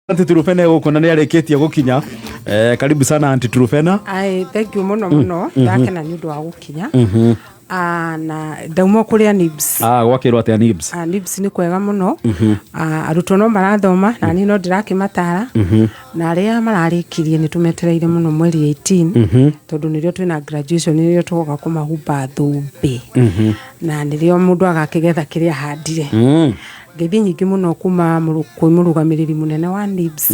Aunty Trufena gũkũ na nĩ arĩkĩtie gũkinya. Karibu sana, Aunty Trufena. Ai, thank you mũno mũno. Ndakena nĩ ũndũ wa gũkinya. Ah, na ndauma kũrĩa NIBS. Ah, gwakĩrwo atĩa NIBS? Ah, NIBS nĩ kwega mũno. Ah, arutwo no marathoma na niĩ no ndĩrakĩmatara na arĩa mararĩkirie nĩ tũmetereire mũno mweri 18, tondũ nĩrĩo twĩna graduation, nĩrĩo tũgoka kũmahumba thũmbĩ na nĩrĩo mũndũ agakĩgetha kĩrĩa ahandire. Ngeithi nyingĩ mũno kuma kwĩ mũrũgamĩrĩri mũnene wa NIBS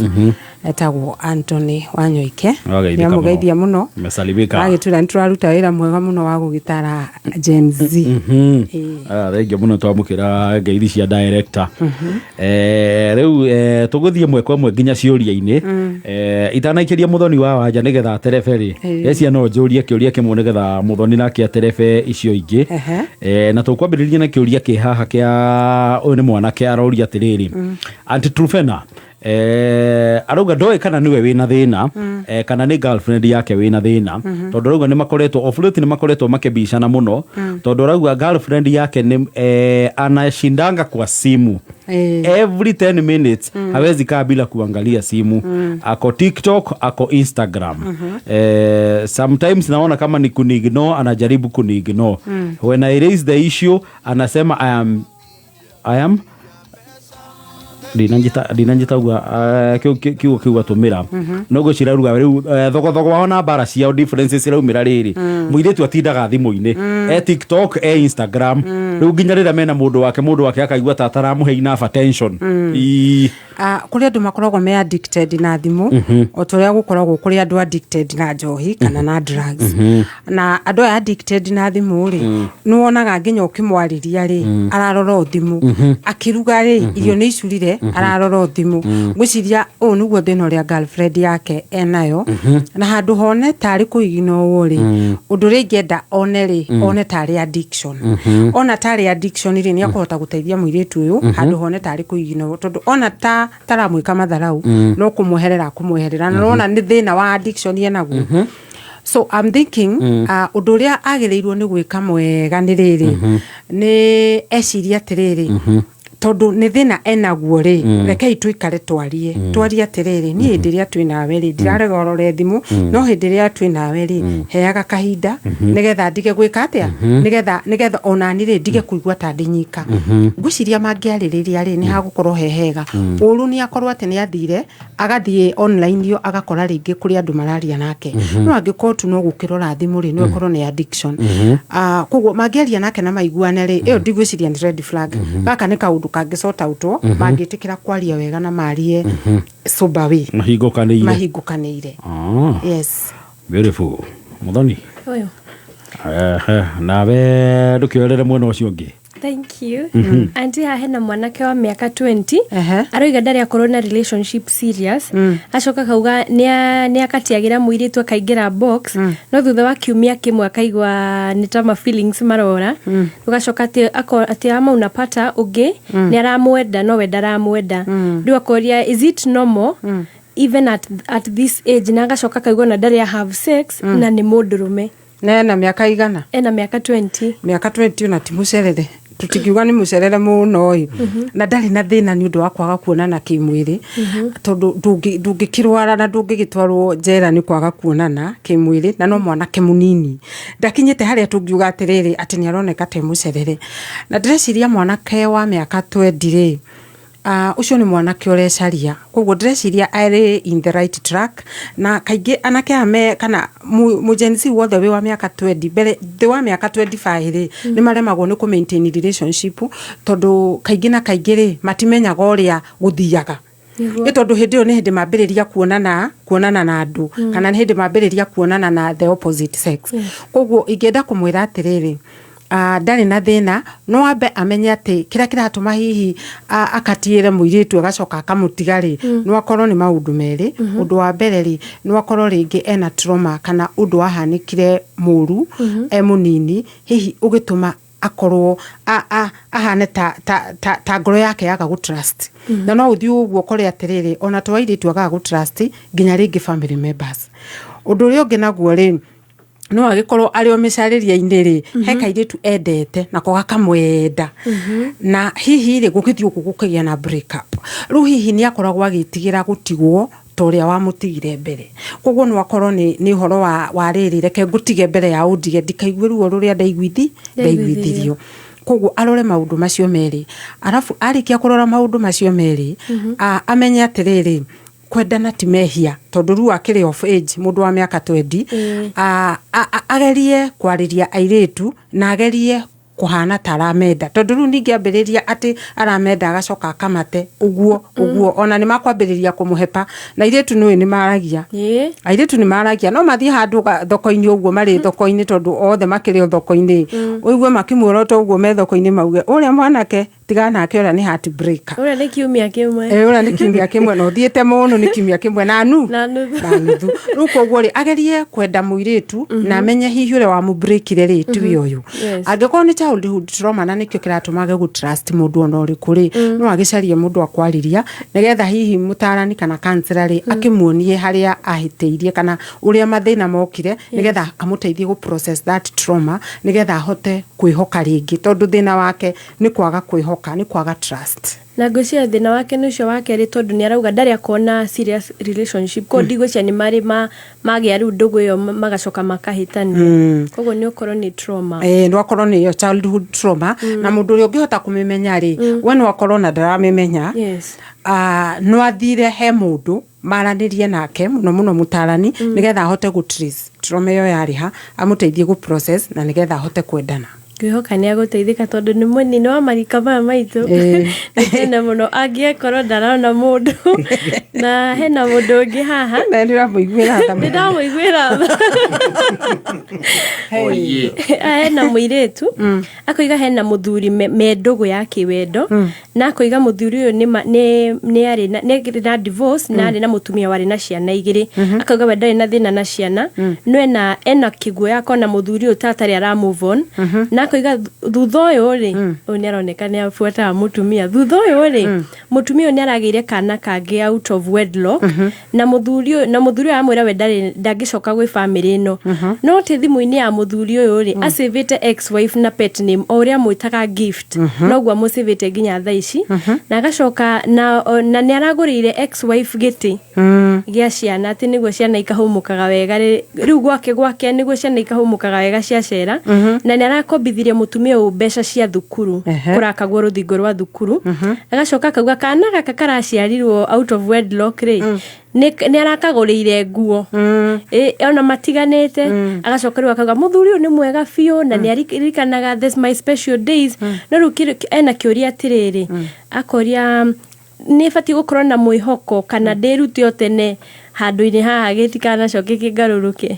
etagwo Anthony Wanyoike. Wageithĩka. Nĩamũgeithia mũno. Umesalimika. Agĩtwĩra nĩ tũraruta wĩra mwega mũno wa gũgĩtara Gen Z. Ĩĩ. Ah, thengiũ mũno, twamũkĩra ngeithi cia director. Rĩu tũgũthiĩ ĩmwe kwa ĩmwe nginya ciũria-inĩ. Itanaikĩria mũthoni wa wanja nĩgetha aterebe rĩ, ecia no njũrie kĩũria kĩmwe nĩgetha mũthoni nake aterebe icio ingĩ. Na tũkwambĩrĩria na kĩũria kĩ haha kĩa ũyũ nĩ mwanake aroria atĩrĩrĩ, Aunty Trufena, arauga ndoĩ kana nĩwe wĩna thĩna kana nĩ girlfriend yake wĩna thĩna, tondũ arauga nĩ makoretwo of late nĩ makoretwo makĩbicana mũno, tondũ arauga girlfriend yake nĩ anashindanga kwa simu every 10 minutes, hawezi kaa bila kuangalia simu, ako TikTok, ako Instagram. Sometimes naona kama ni kuniignore, anajaribu kuniignore. When I raise the issue, anasema I am ndinanjita uga kiugo kiu atũmĩra no ngwĩciria ruga rĩu thogothogo wao na mbara ciao, differences ciraumĩra rĩrĩ mũirĩtu atindaga thimũ-inĩ, e TikTok, e Instagram, rĩu nginya rĩrĩa mena mũndũ wake akaigua ta ataramũhe enough attention. Ii. Ah, kũrĩ andũ makoragwo me addicted na thimũ o ta ũrĩa gũkoragwo kũrĩ andũ addicted na njohi kana na drugs. Na andũ aya addicted na thimũ rĩ, nĩ wonaga nginya ũkĩmwarĩria rĩ, ararora o thimũ, akĩruga rĩ, irio nĩ icurire, ararora o thimũ. Ngwĩciria ũũ nĩguo thĩna ũrĩa girlfriend yake enayo, na handũ hone tarĩ kũiginowo rĩ, ũndũ ũrĩa ingĩenda one rĩ, one tarĩ addiction. Ona tarĩ addiction rĩ, nĩ akũhota gũteithia mũirĩtu ũyũ handũ hone tarĩ kũiginowo, tondũ ona ta taramwĩka matharau no kũmweherera akũmweherera, na nona nĩ thĩna wa addiction enaguo. So I'm thinking ũndũ ũrĩa agĩrĩirwo nĩ gwĩka mwega nĩ rĩrĩ, nĩ eciria atĩrĩrĩ, tondũ nĩ thĩna enaguo rĩ, rekei tũikare twarie, twarie atĩrĩrĩ, niĩ hĩndĩ ĩrĩa twĩ nawe rĩ, ndirarega ũrore thimũ, no hĩndĩ ĩrĩa twĩ nawe rĩ, heaga kahinda nĩgetha ndige gwĩka atĩa, nĩgetha onani rĩ, ndige kũigua ta ndĩ nyika. Ngwĩciria mangĩarĩrĩria rĩ, nĩ hagũkorwo he hega. Ũru nĩ akorwo atĩ nĩ athire agathiĩ online yo, agakora rĩngĩ kũrĩ andũ mararia nake, no angĩkorwo tu no gũkĩrora thimũ rĩ, no ĩkorwo nĩ addiction. Ah, koguo mangĩaria nake na maiguane rĩ, ĩyo ndigwĩciria nĩ red flag. Gaka nĩ kaũndũ kangĩ sort outwo mangĩtĩkĩra kwaria wega na marie sober way. Mahingũkanĩire. Mahingũkanĩire. Ah, yes. Beautiful. Mũthoni. Ũyũ. Ehe, nawe ndũkĩorere mwena ũcio ũngĩ. Thank you. Aunty, haha hena mwanake wa mĩaka 20. Aroiga ndarĩ akorwo na relationship serious. Acoka kauga nĩ akatiagĩra mũirĩtu akaingĩra box, no thutha wa kiumia kĩmwe akaigua nĩ ta ma feelings marora. Ũgacoka atĩ atĩ ama unapata ũngĩ nĩ aramwenda no we ndaramwenda. Rĩu akoria, is it normal even at this age? Na agacoka akaigua na ndarĩ a have sex na nĩ mũndũrũme. Nena mĩaka igana? Ena mĩaka 20. Mĩaka 20 ona ti mũcerere, tũtingiuga nĩ mũcerere mũno ĩ, na ndarĩ na thĩna nĩ ũndũ wa kwaga kuonana kĩmwĩrĩ, tondũ ndũngĩkĩrwara na ndũngĩgĩtwarwo njera nĩ kwaga kuonana kĩmwĩrĩ. Na no mwanake mũnini, ndakinyĩte harĩa tũngiuga atĩrĩrĩ atĩ nĩ aroneka te mũcerere. Na ndĩreciria mwanake wa mĩaka 20 rĩ, ũcio nĩ mwanake ũrecaria, koguo ndĩreciria arĩ in the right track. Na kaingĩ anake aya me kana mu Gen Z wothe wĩ wa mĩaka 20 mbere, thĩ wa mĩaka 25 rĩ, nĩ maremagwo nĩ kũ maintain relationship, tondũ kaingĩ na kaingĩ rĩ, matimenyaga ũrĩa gũthiaga. Nĩ tondũ hĩndĩ ĩyo nĩ hĩndĩ mambĩrĩria kuonana na andũ, kana nĩ hĩndĩ mambĩrĩria kuonana na the opposite sex. Koguo ingĩenda kũmwĩra atĩrĩrĩ, ndarĩ na thĩna, no ambe amenye atĩ kĩrĩa kĩratũma hihi akatiĩre mũirĩtu agacoka akamũtiga rĩ, no akorwo nĩ maũndũ merĩ. Ũndũ wa mbere rĩ, no akorwo rĩngĩ ena trauma kana ũndũ wahanĩkire mũru e mũnini, hihi ũgĩtũma akorwo ahane ta ngoro yake yaga gũ trust. Na no ũthiĩ ũguo ũkore atĩrĩrĩ, ona to airĩtu agaga gũ trust, nginya rĩngĩ family members. Ũndũ ũrĩa ũngĩ naguo rĩ, No agĩkorwo arĩ o mĩcarĩria-inĩ rĩ, he kairĩtu endete nako gakamwenda, na hihi rĩ, gũgĩthiĩ ũguo gũkĩgĩa na break up. Rĩu hihi nĩ akoragwo agĩtigĩra gũtigwo ta ũrĩa wamũtigire mbere. Koguo no akorwo nĩ ũhoro wa rĩrĩ, reke ngũtige mbere ya ũndige, ndikaigue ruo rũrĩa ndaiguithirio. Koguo arore maũndũ macio merĩ, arabu arĩkia kũrora maũndũ macio merĩ, amenye atĩrĩrĩ, kwendana ti mehia, tondũ rĩu akĩrĩ of age, mũndũ wa mĩaka 20. Agerie kwarĩria airĩtu na agerie kũhana ta aramenda, tondũ rĩu ningĩ ambĩrĩria atĩ aramenda, agacoka akamate ũguo ũguo, ona nĩ makwambĩrĩria kũmũhepa. Na airĩtu nĩũĩ nĩ maragia. Airĩtu nĩ maragia, no mathiĩ handũ thoko-inĩ ũguo, marĩ thoko-inĩ, tondũ othe makĩrĩ o thoko-inĩ, ũigue makĩmuorota ũguo me thoko-inĩ, mauge ũrĩa mwanake tigana nake, ũrĩa nĩ heartbreaker. Ũrĩa nĩ kiumia kĩmwe. Ũrĩa nĩ kiumia kĩmwe na ũthiĩte mũno, nĩ kiumia kĩmwe na nu Na nuthu. Na nuthu. Rĩu koguo rĩ, agerie kwenda mũirĩtu na amenye hihi ũrĩa wamũbreakire rĩ tiwe ũyũ. Angĩkorwo nĩ childhood trauma na nĩkĩo kĩratũma age gũ trust mũndũ ona ũrĩkũ rĩ, no agĩcarie mũndũ akwarĩria, nĩgetha hihi mũtarani kana counselor rĩ, akĩmuonie harĩa ahĩtĩirie kana ũrĩa mathĩna mokire, nĩgetha amũteithie gũ process that trauma, nĩgetha ahote kwĩhoka rĩngĩ, tondũ thĩna wake nĩ kwaga kwĩhoka, nĩ kwaga trust. Na ngwĩciria thĩna wake nĩ ũcio wa kerĩ, tondũ nĩ arauga ndarĩ akona serious relationship, koguo ndigwĩciria nĩ marĩ magĩa rĩu ndũgũ ĩyo magacoka makahĩtania, koguo nĩ ũkorwo nĩ trauma. No akorwo nĩ ĩyo childhood trauma, na mũndũ ũrĩa ũngĩhota kũmĩmenya rĩ, we no akorwo na ndaramĩmenya. No athire he mũndũ maranĩrie nake, mũno mũno mũtarani, nĩgetha ahote gũ trace trauma ĩyo yarĩ ha, amũteithie gũ process na nĩgetha ahote kwendana. Ngwĩhoka nĩ agũteithĩka, tondũ nĩ mũnini wa marika maya maitũ. Nĩ tene mũno angĩkorwo ndarona mũndũ. Na hena mũndũ ũngĩ haha. Na nĩ ũramũiguĩra tha. Nĩ ndamũiguĩra tha. Oye. Hena mũirĩtu akoiga hena mũthuri me ndũgũ ya kĩwendo, na akoiga mũthuri ũyũ nĩ arĩ na nĩ arĩ na divorce na arĩ na mũtumia warĩ na ciana igĩrĩ. Akauga we ndarĩ na thĩna na ciana, no ena kĩguoya akona mũthuri ũyũ ta atarĩ ara move on. Na akoiga thutha ũyũ rĩ, ũyũ nĩ aroneka nĩ abuataga mũtumia, thutha ũyũ rĩ, mũtumia ũyũ nĩ aragĩire kana kangĩ out of wedlock na mũthuri ũyũ aramwĩra we ndarĩ ndangĩcoka gwĩ famĩlĩ ĩno. No ti thimũ-inĩ ya mũthuri ũyũ rĩ, acĩvĩte ex wife na pet name o ũrĩa amwĩtaga Gift, noguo amũcĩvĩte nginya thaa ici. Na agacoka na nĩ aragũrĩire ex wife gĩtĩ gĩa ciana, atĩ nĩguo ciana ikahũmũkaga wega rĩu gwake, nĩguo ciana ikahũmũkaga wega ciacera. Na nĩ arakombithirie mũtumia ũyũ mbeca cia thukuru, kũrakagwo rũthingo rwa thukuru. Agacoka akauga kana gaka karaciarirwo out of wedlock rĩ, nĩ arakagũrĩire nguo. Ona matiganĩte. Agacoka rĩu akauga mũthuri ũyũ nĩ mwega biũ na nĩ aririkanaga this my special days. No rĩu ena kĩũria atĩrĩrĩ, akoria nĩ batiĩ gũkorwo na mwĩhoko kana ndĩrute o tene handũ-inĩ haha gĩtikanacoke kĩngarũrũke?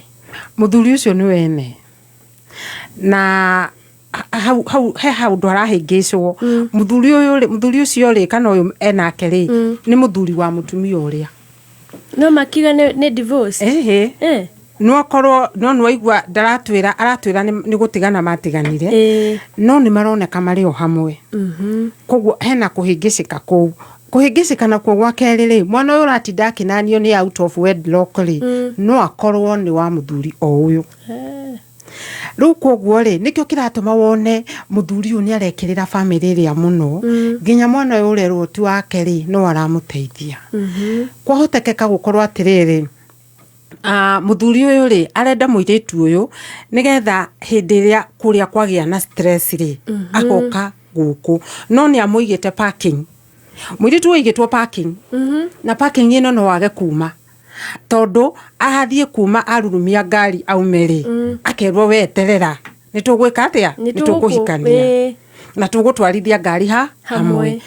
Mũthuri ũcio nĩ wene na hau hau he haũndũ arahĩngĩcwo. Mũthuri ũyũ rĩ, mũthuri ũcio rĩ, kana ũyũ enake rĩ, nĩ mũthuri wa mũtumia ũrĩa. No makiuga nĩ divorce. Ĩhĩ. No akorwo no nĩwaigua ndaratwĩra, aratwĩra nĩ gũtigana matiganire, no nĩ maroneka marĩ o hamwe. Koguo hena kũhĩngĩcĩka kũu. Kũhĩngĩcĩka nakuo gwa kerĩ rĩ, mwana ũyũ ũratinda akĩnanio nĩ out of wedlock rĩ, no akorwo nĩ wa mũthuri o ũyũ. Rĩu koguo rĩ, nĩkĩo kĩratũma wone mũthuri ũyũ nĩ arekĩrĩra bamĩrĩ ĩrĩa mũno, nginya mwana ũyũ ũrerwo ti wake rĩ, no aramũteithia. Kwahotekeka gũkorwo atĩrĩrĩ, mũthuri ũyũ rĩ, arenda mũirĩtu ũyũ nĩgetha hĩndĩ ĩrĩa kũrĩa kwagĩa na stress rĩ, agoka gũkũ. No nĩ amũigĩte parking, mũirĩtu ũyũ aigĩtwo parking, na parking ĩno no age kuma, tondũ arathiĩ kuma arurumia ngari aume rĩ, akerwo we eterera, nĩ tũgwĩka atĩa, nĩ nĩ tũkũhikania na tũgũtwarithia ngari ha hamwe. Hamwe.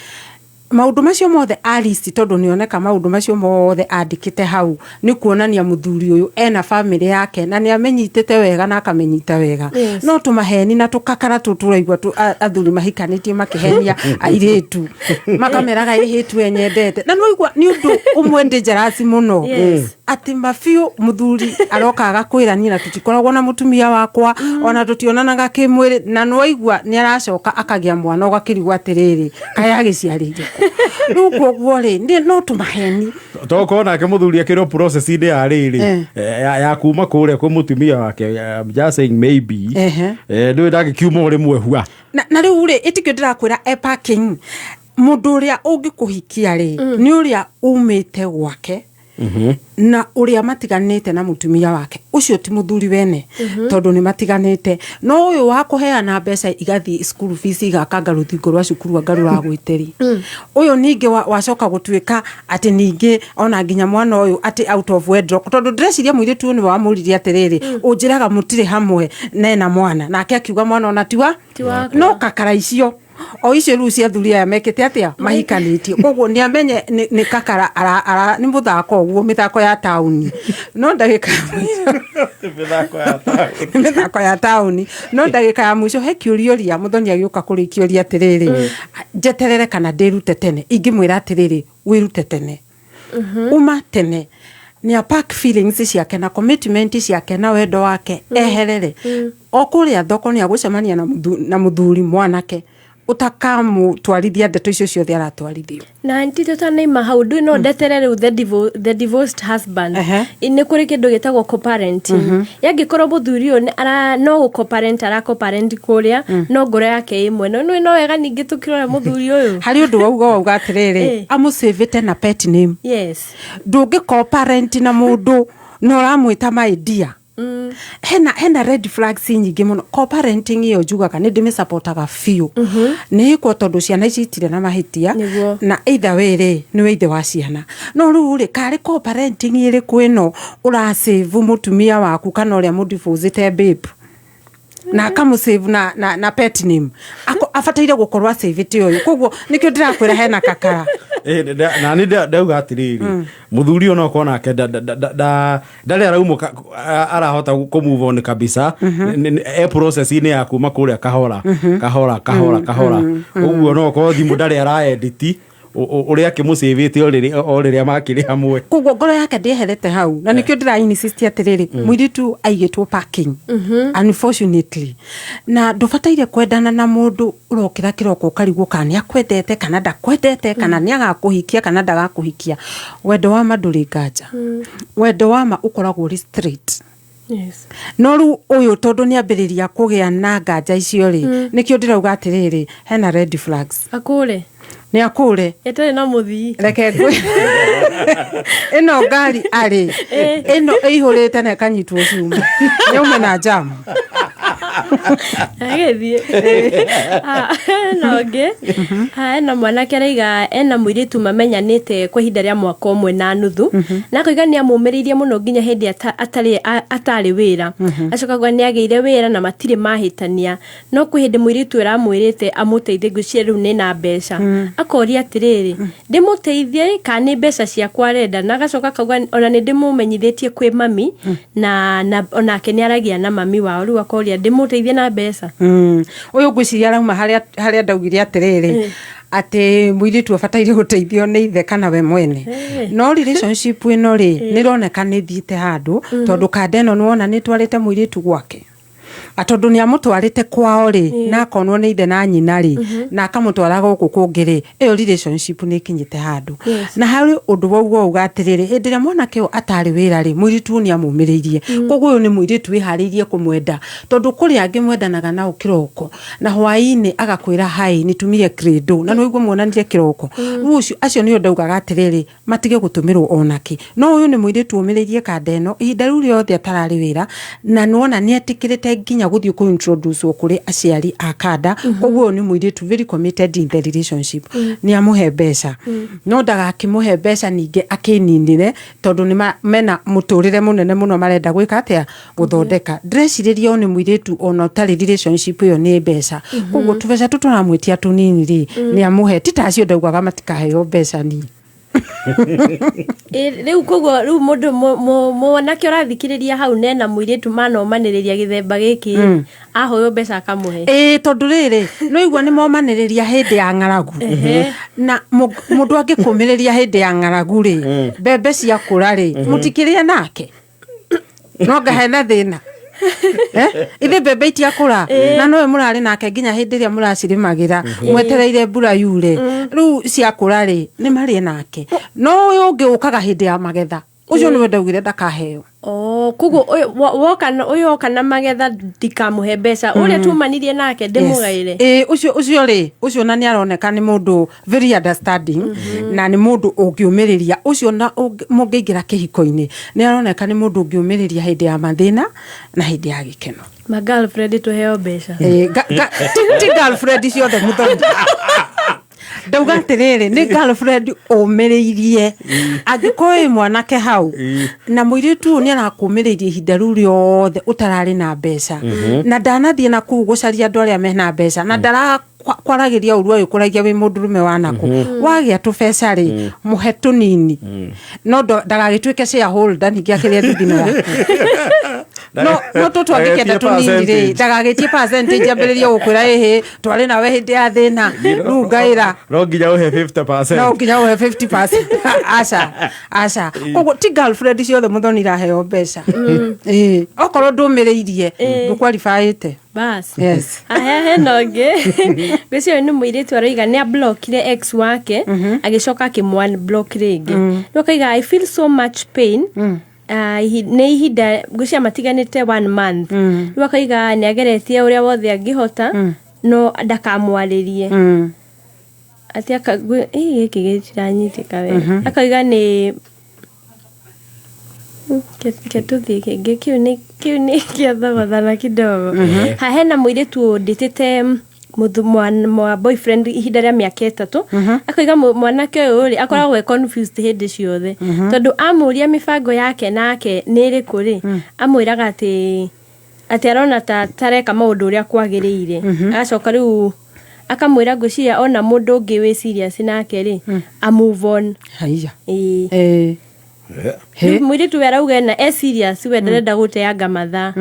Maũndũ macio mothe alisti, tondũ nĩoneka maũndũ macio mothe andĩkĩte hau nĩ kuonania mũthuri ũyũ ena bamĩrĩ yake na nĩ amenyitĩte wega na akamĩnyita wega. No tũmaheni na tũkakara tũ tũraigua athuri mahikanĩtie makĩhenia airĩtu, makameraga ĩhĩtu enyendete, na nĩwaigua nĩ ũndũ ũmwe dangerous mũno. Atĩ mabiũ mũthuri aroka agakwĩra, "Niĩ na tũtikoragwo na mũtumia wakwa, ona tũtionanaga kĩmwĩrĩ," na nĩwaigua nĩ aracoka akagĩa mwana, ũgakĩrigwo atĩrĩrĩ, kaĩ agĩciarĩire kũ? Rĩu koguo rĩ, no tũmaheni. Tokorwo nake mũthuri akĩrwo process-inĩ ya rĩrĩ, ya kuma kũrĩa kwĩ mũtumia wake. I'm just saying maybe. Ndũĩ ndangĩkiuma o rĩmwe hua. Na rĩu rĩ, ĩtikĩo ndĩrakwĩra, e parking mũndũ ũrĩa ũngĩkũhikia rĩ, nĩ ũrĩa umĩte gwake na ũrĩa matiganĩte na mũtumia wake. Ũcio ti mũthuri wene, tondũ nĩ matiganĩte. No ũyũ wa kũheana mbeca igathiĩ school fees, igakanga rũthingo rwa cukuru anga rũragwĩte rĩ, ũyũ ningĩ wacoka gũtuĩka atĩ ningĩ ona nginya mwana ũyũ atĩ out of wedlock, tondũ ndĩreciria mũirĩtu ũyũ nĩwe wamũririe atĩrĩrĩ, "Ũnjĩraga mũtirĩ hamwe na ena mwana?" Nake akiuga mwana ona tiwa Ti wakwa. No kakara icio o icio rĩu cia athuri aya mekĩte atĩa, mahikanĩtie, koguo nĩ amenye nĩ kakara nĩ mũthako ũguo, mĩthako ya taũni. No ndagĩka ya mũico, nĩ mĩthako ya taũni, no ndagĩka ya mũico he kĩũria ũria mũthoni agĩũka kũrĩkia ũria atĩrĩrĩ, "Njeterere kana ndĩrute tene?" Ingĩmwĩra atĩrĩrĩ, wĩrute tene, uma tene, nĩ a pack feelings ciake na commitment ciake na wendo wake, eherere o kũrĩa thoko. Nĩ agũcemania na mũthuri mwanake ũtakamũtwarithia ndeto icio ciothe aratwarithio. Na aunty, tũtanaima hau, ndũĩ no ndetere rĩu the divorced husband. Nĩ kũrĩ kĩndũ gĩtagwo co-parenting. Yangĩkorwo mũthuri ũyũ no gũ co-parent ara co-parent kũrĩa, no ngoro yake ĩ mwena nĩ no wega ningĩ tũkĩrora mũthuri ũyũ. Harĩ ũndũ wauga atĩrĩrĩ, amũcĩvĩte na pet name. Ndũngĩ co-parent na mũndũ na ũramwĩta "my dear". Hena red flags nyingĩ mũno. Co-parenting ĩyo njugaga nĩ ndĩmĩsupportaga biũ, nĩ ĩkwo tondũ ciana ici itirĩ na mahĩtia. Na either way rĩ, nĩwe ithe wa ciana. No rĩu rĩ, karĩ co-parenting ĩrĩkũ ĩno ũracĩvu mũtumia waku kana ũrĩa mũdivorcĩte babe, na akamũsave na pet name? Abataire gũkorwo acĩvĩte ũyũ. Koguo nĩkĩo ndĩrakwĩra hena kakara. Na nĩ ndauga atĩrĩrĩ, mũthuri ũyũ no korwo nake ndarĩ araumũka, arahota kũ move on kabisa. E process-inĩ ya kuma kũrĩa kahora kahora kahora kahora. Ũguo no korwo thimũ ndarĩ araedit ũrĩa akĩmũcĩvĩte o rĩrĩa makĩrĩ hamwe. Koguo ngoro yake ndĩeherete hau, na nĩkĩo ndĩra insist atĩrĩrĩ, mũirĩtu aigĩtwo parking unfortunately, na ndũbataire kwendana na mũndũ ũrokĩra kĩroko ũkarigwo kana nĩ akwendete kana ndakwendete, kana nĩ agakũhikia kana ndagakũhikia. Wendo wa ma ndũrĩ nganja, wendo wa ma ũkoragwo ũrĩ straight. No rĩu ũyũ tondũ nĩ ambĩrĩria kũgĩa na nganja icio rĩ, nĩkĩo ndĩrauga atĩrĩrĩ, hena red flags. Akũre. Nĩ akũre. Ĩtarĩ na mũthii. Reke ngwĩ ĩno ngari arĩ ĩno ĩihũrĩte na ĩkanyitwo cuma, nĩaume na jamu. Agĩthiĩ. Ah, ena ũngĩ. Ah, ena mwanake araiga ena mũirĩtu mamenyanĩte kwa ihinda rĩa mwaka ũmwe na nuthu, na akoiga nĩ amũmĩrĩirie mũno nginya hĩndĩ atarĩ wĩra. Acoka auga nĩ agĩire wĩra na matirĩ mahĩtania, no kwĩ hĩndĩ mũirĩtu ũramwĩrĩte amũteithie. Ngwĩciria rĩu nĩ na mbeca. Akoria atĩrĩrĩ, ndĩmũteithie kana nĩ mbeca ciakwa arenda? Na agacoka akauga ona nĩ ndĩmũmenyithĩtie kwĩ mami na onake nĩ aragia na mami wao. Rĩu akoria, ndĩmũteithie na mbeca? Ũyũ ngwĩciria arauma harĩa ndaugire atĩrĩrĩ, atĩ mũirĩtu abataire gũteithio nĩ ithe kana we mwene. No relationship ĩno rĩ, nĩ ĩroneka nĩ thiĩte handũ, tondũ kanda ĩno nĩwona nĩ ĩtwarĩte mũirĩtu gwake. Tondũ nĩ amũtwarĩte kwao rĩ, na akonwo nĩ ithe na nyina rĩ, na akamũtwara gũkũ kũngĩ rĩ, ĩyo relationship nĩ ĩkinyĩte handũ. Na harĩ ũndũ wauga uga atĩrĩrĩ, hĩndĩ ĩrĩa mwanake ũyũ atarĩ wĩra rĩ, mũirĩtu ũyũ nĩ amũmĩrĩirie. Koguo ũyũ nĩ mũirĩtu wĩharĩirie kũmwenda, tondũ kũrĩ angĩ mwendanaga nao kĩroko na hwaĩ-inĩ agakwĩra, "Hai, nitumie credo," na nĩũigua muonanire kĩroko. Rĩu ũcio, acio nĩo ndaugaga atĩrĩrĩ, matige gũtũmĩrwo onakĩ. No ũyũ nĩ mũirĩtu ũmĩrĩirie kanda ĩno ihinda rĩu rĩothe atararĩ wĩra, na nĩwona nĩ etĩkĩrĩte nginya gũthiĩ kũ introduce kũrĩ aciari a kanda. Koguo ũyũ nĩ mũirĩtu very committed in the relationship. Nĩ amũhe mbeca, no ndagakĩmũhe mbeca ningĩ akĩninĩre, tondũ nĩ mena mũtũrĩre mũnene mũno marenda gwĩka atĩa, gũthondeka. Ndĩrecirĩria ũyũ nĩ mũirĩtu ona ũtarĩ relationship ĩyo nĩ mbeca. Koguo tũbeca tũtũ tũramwĩtia tũnini rĩ, nĩ amũhe. Ti ta acio ndaugaga matikaheo mbeca niĩ. Ĩ, rĩu koguo rĩu mũndũ mwanake ũrathikĩrĩria hau nena mũirĩtu manomanĩrĩria gĩthemba gĩkĩ, ahoywo mbeca akamũhe. Ĩĩ, tondũ rĩrĩ, nĩ igua nĩ momanĩrĩria hĩndĩ ya ng'aragu, na mũndũ angĩkũmĩrĩria hĩndĩ ya ng'aragu rĩ, mbembe ciakũra rĩ, mũtikĩrĩe nake, no ngahena thĩna. Eh? Ithe mbembe itiakũra na nowe mũrarĩ nake nginya hĩndĩ ĩrĩa mũracirĩmagĩra mwetereire mbura yure. Rĩu ciakũra rĩ, nĩ marĩe nake. No ũyũ ũngĩ ũkaga hĩndĩ ya magetha, ũcio nĩwe ndaugire ndakaheo. Oh, koguo woka ũyũ oka na magetha ndikamũhe mbeca, ũrĩa tumanirie nake ndĩmũgaĩre. Ĩĩ, ũcio rĩ, ũcio na nĩ aroneka nĩ mũndũ very understanding na nĩ mũndũ ũngĩũmĩrĩria ũcio, na mũngĩingĩra kĩhiko-inĩ, nĩ aroneka nĩ mũndũ ũngĩũmĩrĩria hĩndĩ ya mathĩna na hĩndĩ ya gĩkeno. Ma girlfriend tũheo mbeca. Ĩĩ, ti girlfriend ciothe, mũthoni. Ndauga atĩrĩrĩ, nĩ girlfriend ũmĩrĩirie. Angĩkorwo wĩ mwanake hau na mũirĩtu ũyũ nĩ arakũmĩrĩirie ihinda rĩu rĩothe ũtararĩ na mbeca, na ndanathiĩ na kũu gũcaria andũ arĩa mena mbeca, na ndara kwaragĩria ũru agĩkũragia wĩ mũndũrũme wa nakũ, wagĩa tũbeca rĩ, mũhe tũnini, no ndagagĩtuĩke shareholder ningĩ akĩrĩa thithino yaku. No tũtũ angĩkenda tũnini rĩ, ndagagĩtie percentage, ambĩrĩrie gũkwĩra, ĩhĩ, twarĩ nawe hĩndĩ ya thĩna, rĩu ngaĩra. No nginya ũhe 50%. No nginya ũhe 50%? Aca, aca. Koguo ti girlfriend ciothe, mũthoni, iraheo mbeca. Ĩĩ, okorwo ndũmĩrĩirie, ndũkwaribaĩte. Bas. Yes. Aya, hena ũngĩ, ngwĩciria nĩ mũirĩtu, aroiga nĩ ablokire ex wake, agĩcoka akĩmũ unblock rĩngĩ. Rĩu akaiga, "I feel so much pain." Nĩ ihinda ngwĩciria matiganĩte one month. Rĩu akaiga nĩ ageretie ũrĩa wothe angĩhota no ndakamwarĩrie. Atĩ ĩ, gĩkĩ gĩtiranyitĩka wega. Akauga nĩ ke tũthiĩ kĩngĩ, kĩu nĩ kĩa thogothana kidogo. Ha hena mũirĩtu ũndĩtĩte mwa boyfriend ihinda rĩa mĩaka 3. Akauga mwanake ũyũ rĩ, akoragwo e confused hĩndĩ ciothe, tondũ amũria mĩbango yake nake nĩ ĩrĩkũ rĩ, amwĩraga atĩ arona ta tareka maũndũ ũrĩa kwagĩrĩire. Agacoka rĩu akamwĩra, ngwĩciria ona mũndũ ũngĩ wĩ serious nake rĩ, a move on. Haiya. Ĩĩ. He. Rĩu mũirĩtu we arauga ena e serious, we ndarenda gũteanga mathaa.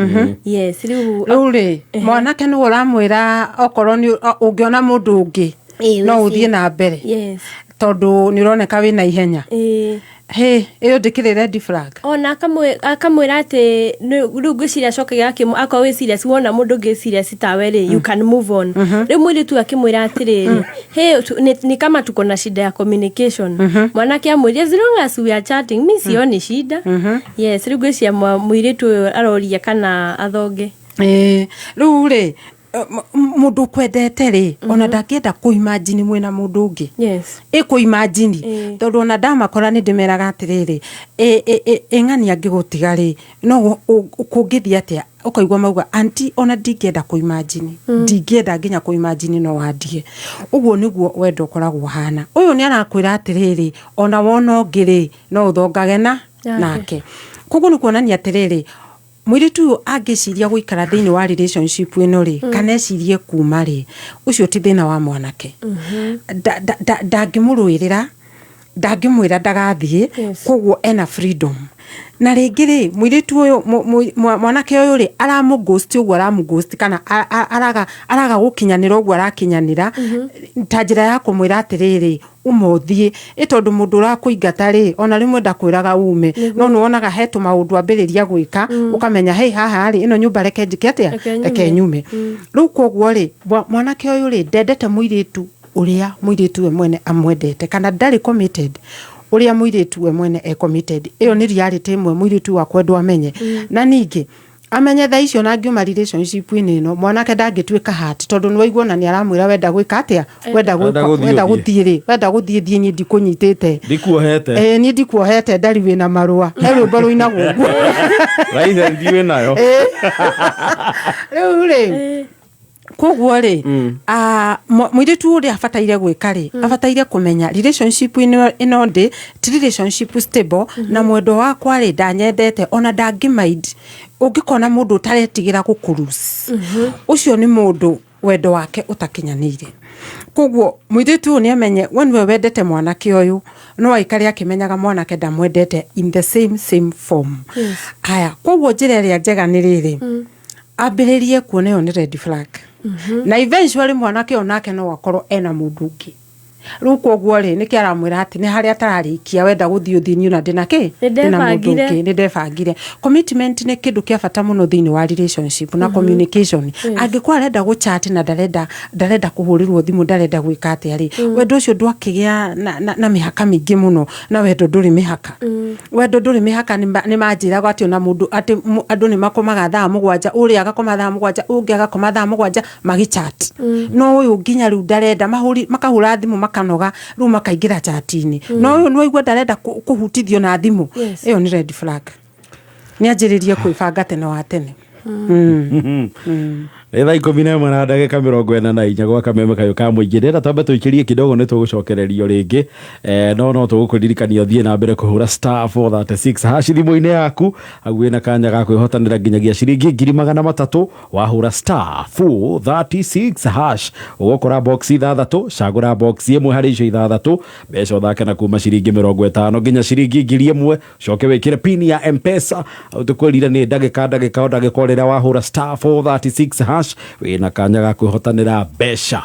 Yes, rĩu Rĩu rĩ, mwanake nĩwe ũramwĩra okorwo nĩ ũngĩona mũndũ ũngĩ, no wĩ ũthiĩ na mbere, tondũ nĩ ũroneka wĩna ihenya. Hĩ, ĩyo ndĩkĩrĩ red flag. Ona akamwĩra atĩ rĩu ngwĩciria acokagia akorwo wĩ serious, wona mũndũ ũngĩ serious tawe rĩ, you can move on. Rĩu mũirĩtu akĩmwĩra atĩrĩrĩ, hey, ni kama tuko na shida ya communication. Mwanake amwĩria, "As long as we are chatting, mi sioni shida." Yes, rĩu ngwĩciria mũirĩtu ũyũ aroria kana athonge. Ĩĩ, rĩu rĩ, mũndũ ũkwendete rĩ, ona ndangĩenda kũimagine mwĩna mũndũ ũngĩ. Ĩkũimagine, tondũ ona ndamakora nĩ ndĩmeraga atĩrĩrĩ, ĩng'ani angĩgũtiga rĩ, no kũngĩthiĩ atĩa? Ũkaigua mauga, "Aunty, ona ndingĩenda kũimagine, ndingĩenda nginya kũimagine no wandige." Ũguo nĩguo wendo ũkoragwo ũhana. Ũyũ nĩ arakwĩra atĩrĩrĩ, ona wona ũngĩ rĩ, no ũthongage na Nake. Nake. Koguo nĩ kuonania atĩrĩrĩ, mũirĩtu ũyũ angĩciria gũikara thĩinĩ wa relationship ĩno rĩ, kana ecirie kuma rĩ, ũcio ti thĩna wa mwanake. Ndangĩmũrũĩrĩra, ndangĩmwĩra ndagathiĩ. Koguo ena freedom. Na rĩngĩ rĩ, mũirĩtu ũyũ, mwanake ũyũ rĩ, aramũ-ghost ũguo, aramũ-ghost kana araga gũkinyanĩra ũguo arakinyanĩra, ta njĩra ya kũmwĩra atĩrĩrĩ, uma ũthiĩ. Ĩ tondũ mũndũ ũrakũingata rĩ, ona rĩmwe ndakwĩraga ume, no nĩ wonaga he tũmaũndũ ambĩrĩria gwĩka, ũkamenya, hei, haha rĩ, ĩno nyũmba reke njĩke atĩa? Reke nyume. Reke nyume. Rĩu koguo rĩ, mwanake ũyũ rĩ, ndendete mũirĩtu ũrĩa mũirĩtu we mwene amwendete, kana ndarĩ committed ũrĩa mũirĩtu we mwene e committed. Ĩyo nĩ reality ĩmwe mũirĩtu wa kwendwo amenye, na ningĩ amenye thaa icio na angiuma relationship-inĩ ĩno, mwanake ndangĩtuĩka hati, tondũ nĩ waigua ona nĩ aramwĩra, wenda gwĩka atĩa, wenda Wenda gwĩka gũthiĩ, wenda ũthiĩ. Gũthiĩ rĩ, wenda gũthiĩ thiĩ, niĩ ndikũnyitĩte. Ndikuohete. Ĩĩ, niĩ ndikuohete, ndari wĩna marũa. He rwĩmbo rũinagwo ũguo. License wĩ nayo. Rĩu rĩ, koguo rĩ, mũirĩtu ũrĩa abataire gwĩka rĩ, abataire kũmenya relationship ĩno ndĩ ti relationship stable, na mwendo wakwa rĩ, ndanyendete, ona ndangĩ mind. Ũngĩkona mũndũ ũtaretigĩra gũkũrus, ũcio nĩ mũndũ wendo wake ũtakinyanĩire. Koguo mũirĩtu ũyũ nĩ amenye we nĩwe wendete mwanake ũyũ, no aikare akĩmenyaga mwanake ndamwendete in the same form. Aya, koguo njĩra ĩrĩa njega nĩ rĩrĩ, ambĩrĩrie kuona ĩyo nĩ red flag, na eventually mwanake ũyũ nake no akorwo ena mũndũ ũngĩ. Rĩu koguo rĩ, nĩkĩ aramwĩra atĩ nĩ harĩa atararĩkia wenda gũthiĩ ũthiĩ na ndĩna kĩ? Nĩ Ndĩna mũndũ ndebangire. ũngĩ, nĩ ndebangire. Commitment nĩ kĩndũ kĩa bata mũno thĩinĩ wa relationship na communication. Angĩkorwo arenda gũchat na ndarenda kũhũrĩrwo thimũ, ndarenda gwĩka atĩa rĩ, wendo ũcio ndwakĩgĩa na mĩhaka mĩingĩ mũno, na wendo ndũrĩ mĩhaka. Wendo ndũrĩ mĩhaka. Nĩ manjĩraga atĩ ona mũndũ atĩ andũ nĩ makomaga thaa 7, ũrĩa agakoma thaa 7, ũngĩ agakoma thaa 7 magĩchat, no ũyũ nginya rĩu ndarenda makahũra thimũ makanoga, rĩu makaingĩra chat-inĩ, no ũyũ nĩwaigua ndarenda kũhutithio na thimũ. Ĩyo nĩ red flag. Nĩ anjĩrĩrie kwĩbanga tene wa tene. Nĩ thaa 11 na ndagĩka 44 gwa Kameme kayũ ka mũingĩ. Ndĩrenda twambe tũikĩrie kidogo, nĩ tũgũcokererio rĩngĩ, no tũgũkũririkania ũthiĩ na mbere kũhũra *436# thimũ-inĩ yaku. Hau wĩna kanya ga kwĩhotanĩra nginyagia ciringi 300,000. Wahũra *436# ũgũkora box ithathatũ. Cagũra box ĩmwe harĩ icio ithathatũ, mbeca ũthake na kuma ciringi 50 nginya ciringi 1000. Coke wĩkĩre pin ya Mpesa. Hau tũkwĩrire nĩ ndagĩka ndagĩka o ndagĩka o rĩrĩa wahũra *436# wĩna kanya ga kwĩhotanĩra mbeca.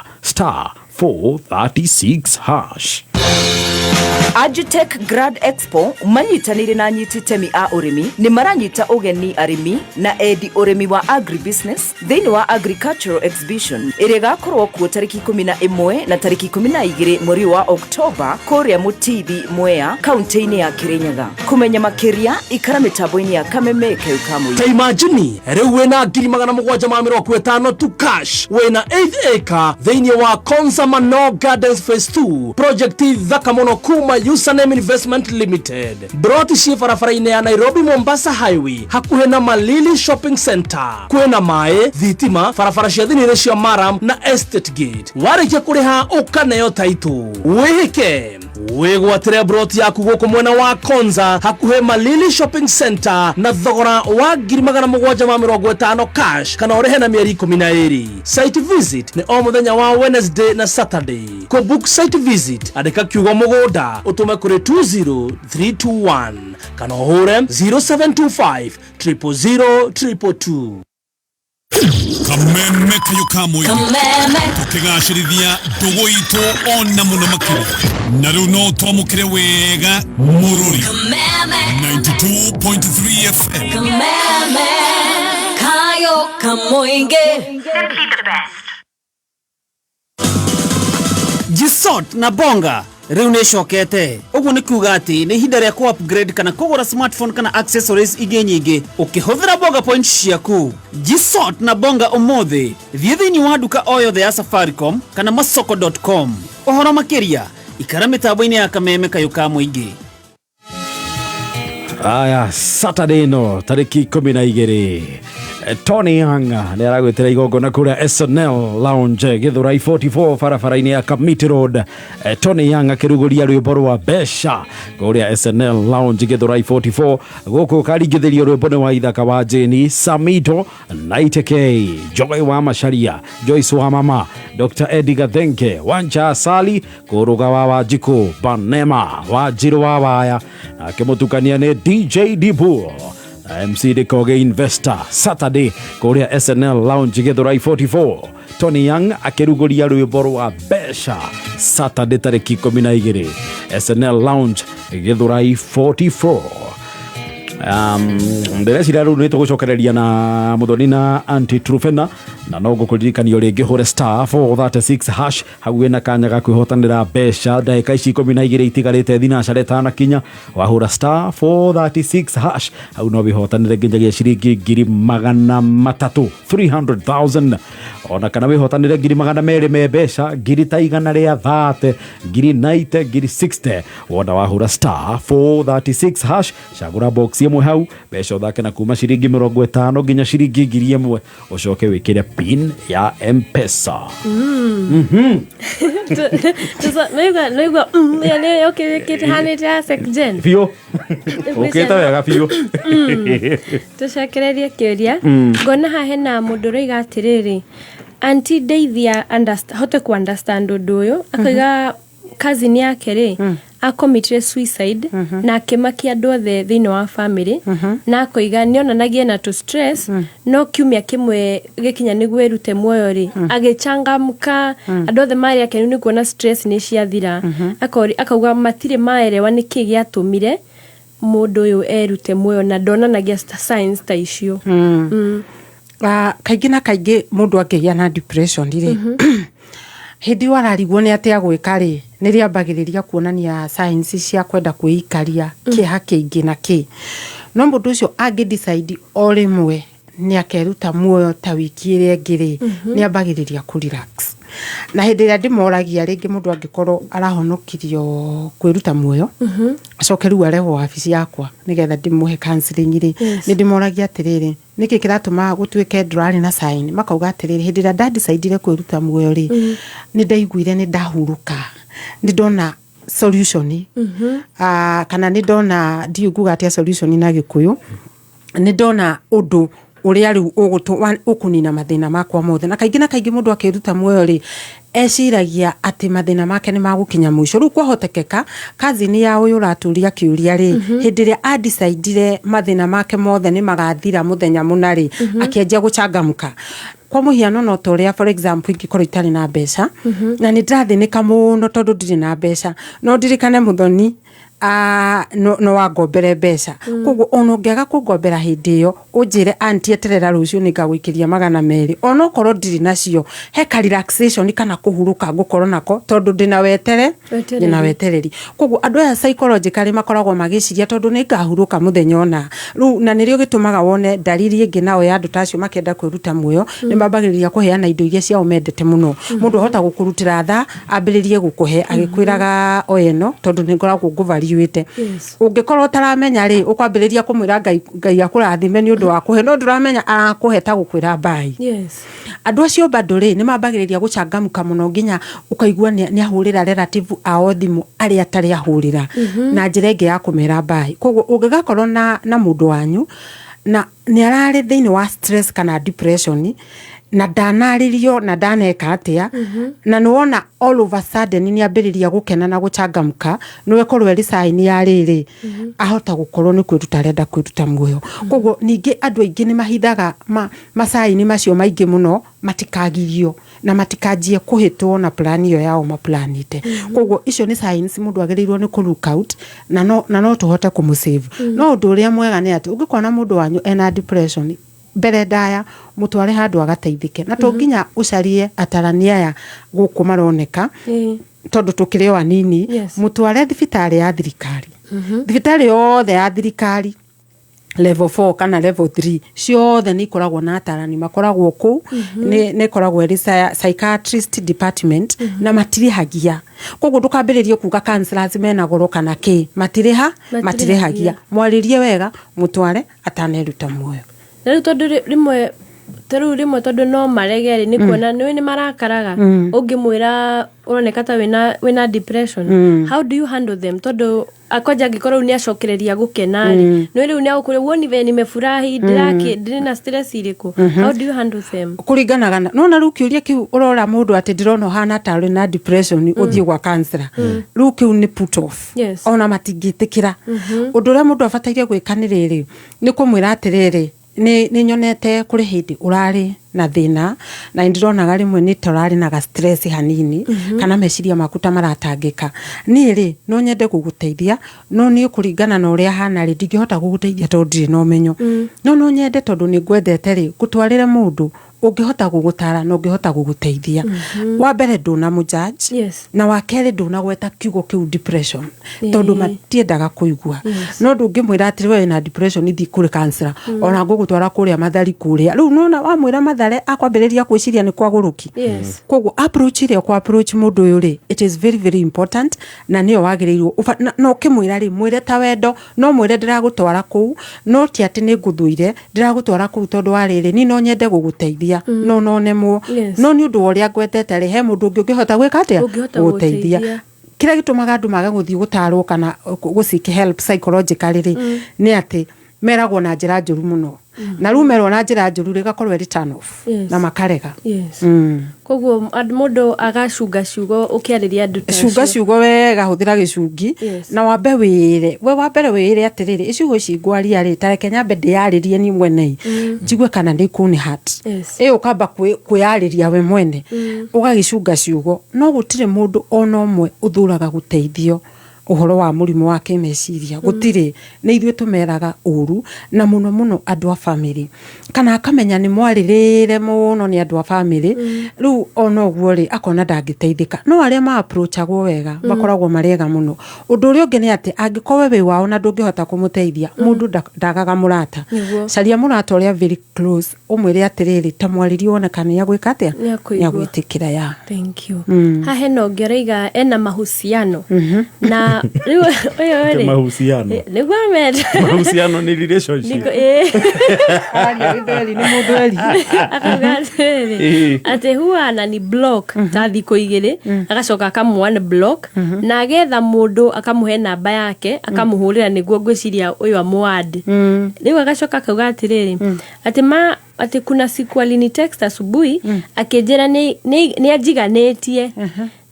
*436#. Agitech Grad Expo manyitanĩire na anyiti itemi a ũrĩmi nĩ maranyita ũgeni arĩmi na endi ũrĩmi wa agribusiness thĩinĩ wa agricultural exhibition ĩrĩa ĩgakorwo kuo tarĩki 11 na tarĩki 12 mweri wa Oktoba kũrĩa Mũtithi, Mwea, kaunti-inĩ ya Kĩrĩnyaga. Kũmenya makĩria, ikara mĩtambo-inĩ ya Kameme keu ka mũingĩ. Ta imagine rĩu wĩna 750,000 tu cash, wĩna 8 acre thĩinĩ wa Konza Manor Gardens Phase 2, project thaka mũno kuma Username Investment Limited. Broti ciĩ barabara-inĩ ya Nairobi Mombasa Highway, hakuhĩ na Malili Shopping Center. Kwĩna maĩ, thitima, barabara cia thĩinĩ cia murram na estate gate. Warĩkia kũrĩha, ũkaneo title, wĩhĩke wĩgwatĩre broti yaku gũkũ mwena wa Konza, hakuhĩ Malili Shopping Center, na thogora wa 750,000 cash, kana ũrĩhe na mĩeri 12. Site visit nĩ o mũthenya wa Wednesday na Saturday. Kũbook site visit, andĩka kiugo mũgũnda ũtũme kũrĩ 20321 kana ũhũre 0725 000 222. Kameme kayo ka mũingĩ, tũkĩgacĩrithia ndũgũ itũ ona mũno makĩria, na rĩu no twamũkĩre wega mũrũri 92.3 FM. Kameme kayo kamoinge. Jisot na Bonga rĩu nĩ ĩcokete. Ũguo nĩ kuga atĩ nĩ ihinda rĩa ku upgrade kana kũgũra smartphone kana accessories ingĩ nyingĩ ũkĩhũthĩra Bonga points ciaku. Jisot na Bonga ũmũthĩ, thiĩ thĩinĩ wa nduka o yothe ya Safaricom kana masoko.com. Ũhoro makĩria, ikara mĩtambo-inĩ ya Kameme kayũ ka mũingĩ. Aya, Saturday ĩno tarĩki 12, Tony Young nĩ aragwĩtĩra igongona kũrĩa SNL Lounge, Gĩthũrai 44, barabara-inĩ ya Kamiti Road. Tony Young akĩrugũria rwĩmbo rwa mbeca kũrĩa SNL Lounge, Gĩthũrai 44. Gũkũ karingithĩrio rwĩmbo nĩ wa Ithaka wa Jeni, Samito Naiteke, Joy wa Macharia, Joyce wa Mama, Dr Eddie Gathenge, Wanja Asali, Kũrũga wa Wanjikũ, Banema wa Njirũ wa Waya, nake mũtukania nĩ DJ Dibu, MC Dikoge Investor. Saturday kũrĩa SNL Lounge, Gĩthũrai 44, Tony Young akĩrugũria rwĩmbo rwa mbeca. Saturday tarĩki 12, SNL Lounge, Gĩthũrai 44. Ndĩreciria rĩu nĩ tũgũcokereria na Mũthoni na Anti Trufena, na no ngũkũririkanio rĩngĩ hũre *436# hau wĩna kanya ga kwĩhotanĩra mbeca ndagĩka ici 12 itigarĩte thinacara ĩtanakinya. Wahũra *436# hau no wĩhotanĩre nginyagia ciringi 300,000, 300,000, ona kana wĩhotanĩre 200,000 me mbeca, ngiri ta igana rĩa thate, ngiri 90, ngiri 60. Wona wahũra *436#, cagũra box ĩmwe hau, mbeca ũthake na kuma ciringi 50 nginya ciringi 1000, ũcoke wĩkĩre pin ya Mpesa. Naigua yokĩrĩkĩte hanĩte ya secgen. Biũ, ũkĩte wega biũ. Tũcokererie kĩũria. Ngona haha hena mũndũ ũroiga atĩrĩrĩ, Auntie, ndeithia hote ku understand ũndũ ũyũ. Akauga cousin yake rĩ, acommitire suicide na akĩmakia andũ othe thĩinĩ wa family, na akoiga nĩonanagia na tũ stress, no kiumia kĩmwe gĩkinya nĩguo erute muoyo rĩ, agĩchangamka, andũ othe marĩ akenu nĩ kuona stress nĩ ciathira. Akauga matirĩ maelewa nĩkĩ gĩatũmire mũndũ ũyũ erute muoyo na ndonanagia signs ta icio. Kaingĩ na kaingĩ mũndũ angĩgĩa na depression rĩ, hĩndĩ ĩyo ararigwo nĩ atĩa gwĩka rĩ, nĩ rĩambagĩrĩria kuonania signs cia kwenda kwĩikaria, kĩeha kĩingĩ na kĩ. No mũndũ ũcio angĩ decide o rĩmwe nĩ akeruta muoyo ta wiki ĩrĩa ĩngĩ rĩ, nĩ ambagĩrĩria kũ relax. Na hĩndĩ ĩrĩa ndĩmoragia, rĩngĩ mũndũ angĩkorwo arahonokirio kwĩruta muoyo, acoke rĩu arehwo wabici yakwa nĩgetha ndĩmũhe counseling rĩ, nĩ ndĩmoragia atĩrĩrĩ, nĩkĩ kĩratũma gũtuĩke ndũrarĩ na sign? Makauga atĩrĩrĩ, hĩndĩ ĩrĩa ndadecidire kwĩruta muoyo rĩ, nĩ ndaiguire nĩ ndahurũka, nĩ ndona solution, kana nĩ ndona, ndiũĩ nguga atĩa solution na Gĩkũyũ, nĩ ndona ũndũ ũrĩa rĩu ũkũnina mathĩna makwa mothe. Na kaingĩ na kaingĩ mũndũ akĩruta muoyo rĩ, eciragia atĩ mathĩna make nĩ magũkinya mũico. Rĩu kwahotekeka cousin ya ũyũ ũratũria kĩũria rĩ, hĩndĩ ĩrĩa adecidire mathĩna make mothe nĩ magathira mũthenya mũna rĩ, akĩanjia gũchangamka. Kwa mũhiano, no ta ũrĩa, for example, ingĩkorwo itarĩ na mbeca na nĩ ndĩrathĩnĩka mũno tondũ ndirĩ na mbeca, no ndirikane Mũthoni no wangombere mbeca. Koguo ona ũngĩaga kũngombera hĩndĩ ĩyo, ũnjĩre, "Auntie, eterera rũciũ nĩngagũikĩria 200," onokorwo ndirĩ nacio, he ka relaxation kana kũhurũka ngũkorwo nako tondũ ndĩna wetere. Wetereri. Ndĩna wetereri. Koguo andũ aya psychologically makoragwo magĩciria tondũ nĩ ngahurũka mũthenya ũna rĩu, na nĩrĩo gĩtũmaga wone ndariri ĩngĩ nao ya andũ ta acio makĩenda kwĩruta muoyo, nĩ mambagĩrĩria kũheana indo iria ciao mendete mũno. Mũndũ ahota gũkũrutĩra thaa, ambĩrĩrie gũkũhe agĩkwĩraga, "Oya ĩno tondũ nĩ ngoragwo ngũvariũĩte." Ũngĩkorwo ũtaramenya rĩ, ũkwambĩrĩria kũmwĩra, "Ngai, Ngai akũrathime nĩ ũndũ wa kũhe," no ndũramenya arakũhe ta gũkwĩra bye. Andũ acio bado rĩ, nĩ mambagĩrĩria gũcangamka mũno nginya ũkaigua nĩ ahũrĩra relative ao thimũ arĩa atarĩ ahũrĩra, na njĩra ĩngĩ ya kũmera bye. Koguo ũngĩgakorwo na mũndũ wanyu na nĩ ararĩ thĩinĩ wa stress kana depression na ndanarĩrio na ndaneka atĩa, na nĩ wona all of a sudden nĩ ambĩrĩria gũkena na gũchangamka, nĩ ĩkorwo ĩrĩ sign ya rĩrĩ ahota gũkorwo nĩ kwĩruta arenda kwĩruta muoyo. Koguo ningĩ andũ aingĩ nĩ mahithaga masign macio maingĩ mũno matikagirio na matikanjie kũhĩtwo na plan ĩyo yao maplanĩte. Koguo icio nĩ signs mũndũ agĩrĩirwo nĩ kũ look out na no tũhote kũmũsave. No ũndũ ũrĩa mwega nĩ atĩ ũngĩkona mũndũ wanyu ena depression, mbere ndaya mũtware handũ agateithĩke, na to nginya ũcarie atarani aya gũkũ maroneka, tondũ tũkĩrĩ o anini. Mũtware thibitarĩ ya thirikari, thibitarĩ yothe ya thirikari level 4 kana level 3, ciothe nĩ ikoragwo na atarani makoragwo kũu. Nĩ ĩkoragwo ĩrĩ psychiatrist department na matirĩhagia. Koguo ndũkambĩrĩrie kuga counselors mena goro kana kĩ, matirĩha. Matirĩhagia. Matirĩhagia. Mwarĩrie wega, mũtware ataneruta muoyo. Na rĩu tondũ rĩmwe, ta rĩu rĩmwe tondũ no marege rĩ, nĩ kuona nĩ nĩ marakaraga ũngĩmwĩra ũroneka ta wĩna depression. How do you handle them? Tondũ akonja angĩkorwo rĩu nĩ acokereria gũkena rĩ, nĩ rĩu nĩ agũkũria, "Woni venye nimefurahi, ndĩrĩ na stress irĩkũ." How do you handle them? Kũringanaga na nona rĩu kĩũria kĩu ũrora mũndũ atĩ, "Ndĩrona ũhana ta ũrĩ na depression, ũthiĩ gwa counselor." Rĩu kĩu nĩ put off. Ona matingĩtĩkĩra. Ũndũ ũrĩa mũndũ abataire gwĩka nĩ rĩrĩ, nĩ kũmwĩra atĩrĩrĩ, nĩ nyonete kũrĩ hĩndĩ ũrarĩ na thĩna na nĩ ndĩronaga rĩmwe nĩ ta ũrarĩ na ga stress hanini kana meciria maku ta maratangĩka. Niĩ rĩ, no nyende gũgũteithia, no niĩ kũringana na ũrĩa hana rĩ, ndingĩhota gũgũteithia tondũ ndirĩ na ũmenyo, no nyende tondũ nĩ ngwendete rĩ, ngũtwarĩre mũndũ ũngĩhota gũgũtara na ũngĩhota gũgũteithia. Wa mbere, ndũnamũjudge. Na wa kerĩ, ndũnagweta kiugo kĩu depression, tondũ matiendaga kũigua. No ndũngĩmwĩra atĩrĩ, "We wĩna depression, thiĩ kũrĩ counselor, ona ngũgũtwara kũrĩa Mathari kũrĩa." Rĩu nona wamwĩra Mathare, akwambĩrĩria gwĩciria nĩ kwagũrũki. Koguo approach ĩrĩa ũkũ approach mũndũ ũyũ rĩ, it is very very important, na nĩyo wagĩrĩirwo na ũkĩmwĩra rĩ, mwĩre ta wendo, no mwĩre, "Ndĩragũtwara kũu, no ti atĩ nĩ ngũthũire, ndĩragũtwara kũu tondũ wa rĩrĩ, niĩ no nyende gũgũteithia, no nemwo, no nĩ ũndũ wa ũrĩa ngwendete rĩ, he mũndũ ũngĩ ũngĩhota gwĩka atĩa?" Ũngĩhota Gũgũteithia. gũgũteithia. Kĩrĩa gĩtũmaga andũ mage gũthiĩ gũtarwo kana gũ seek help psychologically rĩ, nĩ atĩ Meragwo na njĩra njũru mũno, na rĩu merwo na njĩra njũru rĩgakorwo ĩrĩ turn off na makarega. Koguo mũndũ agacunga ciugo ũkĩarĩria andũ ta Cunga acio. Ciugo wega, hũthĩra gĩcungi. Na wambe wĩre we, wa mbere wĩre atĩrĩrĩ, iciugo ici ngwaria rĩ, tareke nyambe ndĩyarĩrie niĩ mwene njigue kana nĩ ikũni heart. Ĩ ũkamba kwĩyarĩria we mwene, ũgagĩcunga ciugo. No gũtirĩ mũndũ ona ũmwe ũthuraga gũteithio ũhoro wa mũrimũ wa kĩmeciria, gũtirĩ. Nĩ ithuĩ tũmeraga ũru, na mũno mũno andũ a bamĩrĩ, kana akamenya nĩ mwarĩrĩre mũno nĩ andũ a bamĩrĩ. Rĩu ona ũguo rĩ, akona ndangĩteithĩka. No arĩa ma approachagwo wega makoragwo marĩ ega mũno. Ũndũ ũrĩa ũngĩ nĩ atĩ angĩkorwo we wĩ wao na ndũngĩhota kũmũteithia, mũndũ ndagaga mũrata. Caria mũrata ũrĩa very close, ũmwĩre atĩrĩrĩ, ta mwarĩrie wone kana nĩ agwĩka atĩa. Nĩakũigua. Nĩ agwĩtĩkĩra ya. Thank you. Haha hena ũngĩ ũraiga ena mahusiano na rĩu ũyũ rĩ Mahusiano. Nĩguo amenda. Mahusiano nĩ relationship. Araria gĩthweri, nĩ mũthweri. Akauga atĩrĩrĩ, atĩ huwa anani block ta thikũ 2, agacoka akamũ unblock na agetha mũndũ akamũhe namba yake akamũhũrĩra nĩguo ngwĩciria ũyũ amũ-add. Rĩu agacoka akauga atĩrĩrĩ, atĩ ma atĩ kuna siku alinitext asubuhi akĩnjĩra nĩ anjiganĩtie,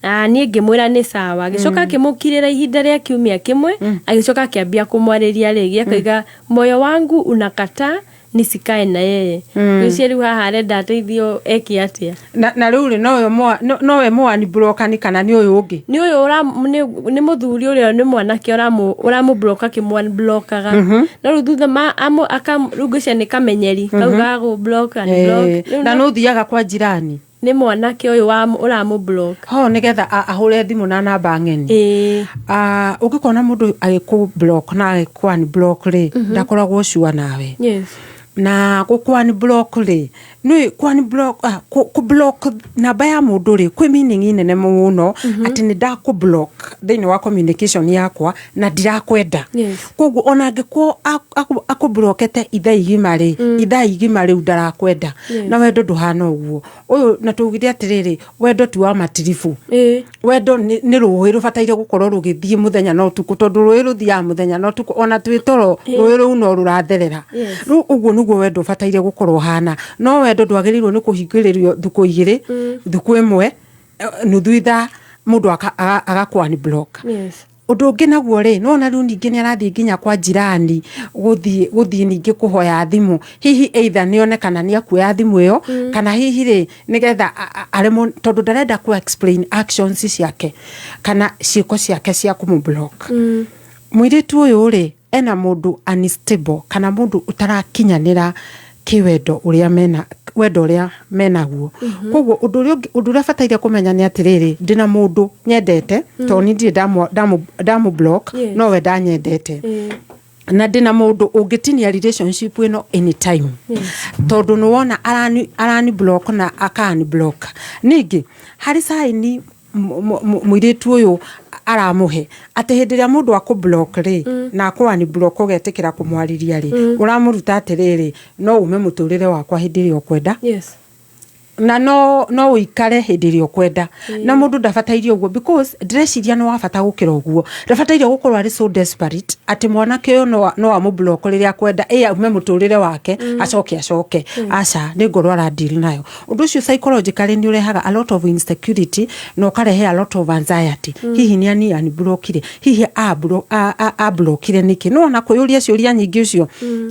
na niĩ ngĩmwĩra nĩ sawa. Agĩcoka akĩmũkirĩra ihinda rĩa kiumia kĩmwe, agĩcoka akĩambia kũmwarĩria rĩngĩ, akauga moyo wangu unakataa nisikae na yeye. Ngwĩciria rĩu haha arenda ateithio eke atĩa. Na rĩu rĩ, nowe mwani blokani kana nĩ ũyũ ũngĩ? Nĩ ũyũ nĩ mũthuri ũrĩa nĩ mwanake ũramũ-block akĩmũ-unblockaga, no rĩu thutha rĩu ngwĩciria nĩ kamenyeri kau ga gũ-block unblock. Rĩu Na nĩ ũthiaga kwa jirani. Nĩ mwanake ũyũ ũramũ-block. Ho nĩgetha ahũre thimũ na namba ng'eni. Ĩĩ. Ah, ũngĩkona mũndũ agĩkũ block na agĩkũ unblock rĩ, ndakoragwo sure nawe. Na gũkũ unblock rĩ, nĩ kũ unblock, kũ block namba ya mũndũ rĩ, kwĩ meaning nene mũno, atĩ nĩ ndakũ block thĩinĩ wa communication yakwa na ndirakwenda. Koguo ona angĩkorwo akũblokete ithaa igima rĩ, ithaa igima rĩu ndarakwenda. Na wendo ndũhana ũguo. Ũyũ na tũugire atĩrĩrĩ, wendo ti wa matiribu. Wendo nĩ rũĩ rũbataire gũkorwo rũgĩthiĩ mũthenya na ũtukũ, tondũ rũĩ rũthiaga mũthenya na ũtukũ, ona twĩ toro rũĩ rũu no rũratherera. Rĩu ũguo nĩguo wendo ũbataire gũkorwo ũhana. No wendo ndwagĩrĩirwo nĩ kũhingĩrĩrio thukũ 2, thukũ 1, nuthu ithaa, mũndũ agakũ unblock. Ũndũ ũngĩ naguo rĩ, nĩwona rĩu ningĩ nĩ arathiĩ nginya kwa jirani, gũthiĩ ningĩ kũhoya thimũ, hihi either nĩ one kana nĩ akuoya thimũ ĩyo, kana hihi rĩ, nĩgetha aremwo, tondũ ndarenda ku explain actions ciake kana ciĩko ciake cia kũmũ-block. Mũirĩtu ũyũ rĩ, ena mũndũ unstable kana mũndũ ũtarakinyanĩra kĩwendo ũrĩa mena wendo ũrĩa menaguo. Koguo ũndũ ũrĩa bataire kũmenya nĩ atĩrĩrĩ, ndĩna mũndũ nyendete, tondũ niĩ ndirĩ ndamũ block, no we ndanyendete, na ndĩna mũndũ ũngĩtinia relationship ĩno anytime, tondũ nĩ wona arani block na akani block. Ningĩ harĩ sign mũirĩtu ũyũ aramũhe, atĩ hĩndĩ ĩrĩa mũndũ akũ block rĩ, na akũ unblock ũgetĩkĩra kũmwarĩria rĩ, ũramũruta atĩrĩrĩ, no ume mũtũrĩre wakwa hĩndĩ ĩrĩa ũkwenda, na no ũikare hĩndĩ ĩrĩa ũkwenda. Na mũndũ ndabatairie ũguo, because ndĩreciria nĩ wa bata gũkĩra ũguo. Ndabataire gũkorwo arĩ so desperate atĩ mwanake ũyũ no amũ-block rĩrĩa akwenda, ĩ aume mũtũrĩre wake, acoke. Aca, nĩ ngoro ara deal nayo. Ũndũ ũcio psychologically nĩ ũrehaga a lot of insecurity na ũkarehe a lot of anxiety. Hihi nĩ ani unblockire? Hihi ablockire nĩkĩ? No ona kwĩyũria ciũria nyingĩ, ũcio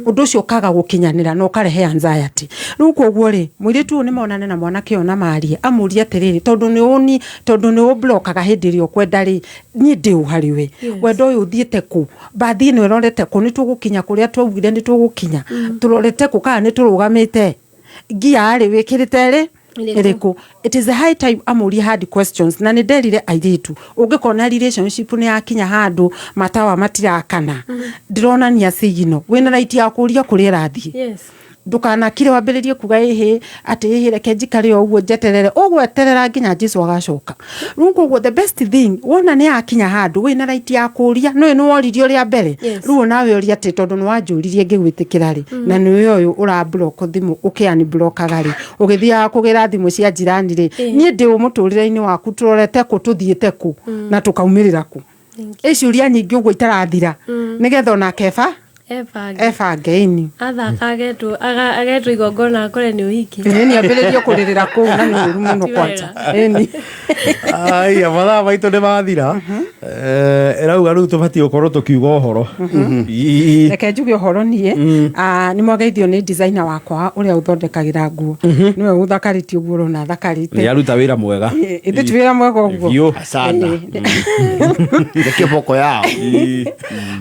ũndũ ũcio ũkaga gũkinyanĩra na ũkarehe anxiety. Rĩu koguo rĩ, mũirĩtu ũyũ nĩ monane na mwanake ũyũ na marie, amũrie atĩrĩrĩ, tondũ nĩ ũni tondũ nĩ ũblokaga hĩndĩ ĩrĩa ũkwenda rĩ, niĩ ndĩ ũ harĩ we? Wendo ũyũ ũthiĩte kũ? Mbathi ĩno ĩrorete kũ? Nĩ tũgũkinya kũrĩa twaugire nĩ tũgũkinya? Tũrorete kũ kana nĩ tũrũgamĩte? Ngia rĩ, wĩkĩrĩte rĩ? Ĩrĩkũ? Ĩrĩkũ? It is a high time amũrie hard questions. Na nĩ nderire airĩtu, ũngĩkona relationship nĩ yakinya handũ matawa matirakana, ndĩronania signal, wĩna right ya kũria kũrĩa ĩrathiĩ. Ndũkanakire wambĩrĩrie kuga ĩhĩ atĩ ĩhĩ, reke njikare o ũguo njeterere, ũgweterera nginya Jesu agacoka. Rĩu koguo the best thing, wona nĩ yakinya handũ, wĩna right ya kũria. Nĩũĩ nĩ woririo rĩa mbere. Rĩu onawe ũria atĩ tondũ nĩ wanjũririe ngĩgwĩtĩkĩra rĩ, na nĩwe ũyũ ũra block thimũ, ũkĩ unblockaga rĩ, ũgĩthiaga kũgĩra thimũ cia jirani rĩ, niĩ ndĩ ũ mũtũrĩre-inĩ waku? Tũrorete kũ? Tũthiĩte kũ? Na tũkaumĩrĩra kũ? Ĩ ciũria nyingĩ ũguo itarathira, nĩgetha onake eba Ebange. Ebange-ini. Athaka agetwo agetwo igongona akore nĩ ũhiki. Ĩni, ambĩrĩrie kũrĩrĩra kũu na nĩ ũru mũno. Ti kwanja wega. Ĩni. Aya, mathaa maitũ nĩ mathira. Ĩrauga rĩu tũbatiĩ gũkorwo tũkiuga ũhoro. Ii. Reke njuge ũhoro niĩ. Nĩ mwageithio nĩ designer wakwa ũrĩa ũthondekagĩra nguo, nĩwe ũthakarĩtie ũguo ũrona thakarĩte. Nĩ aruta wĩra mwega. Ĩndĩ ti wĩra mwega ũguo? Biũ. Sana. Nĩ kĩboko yao.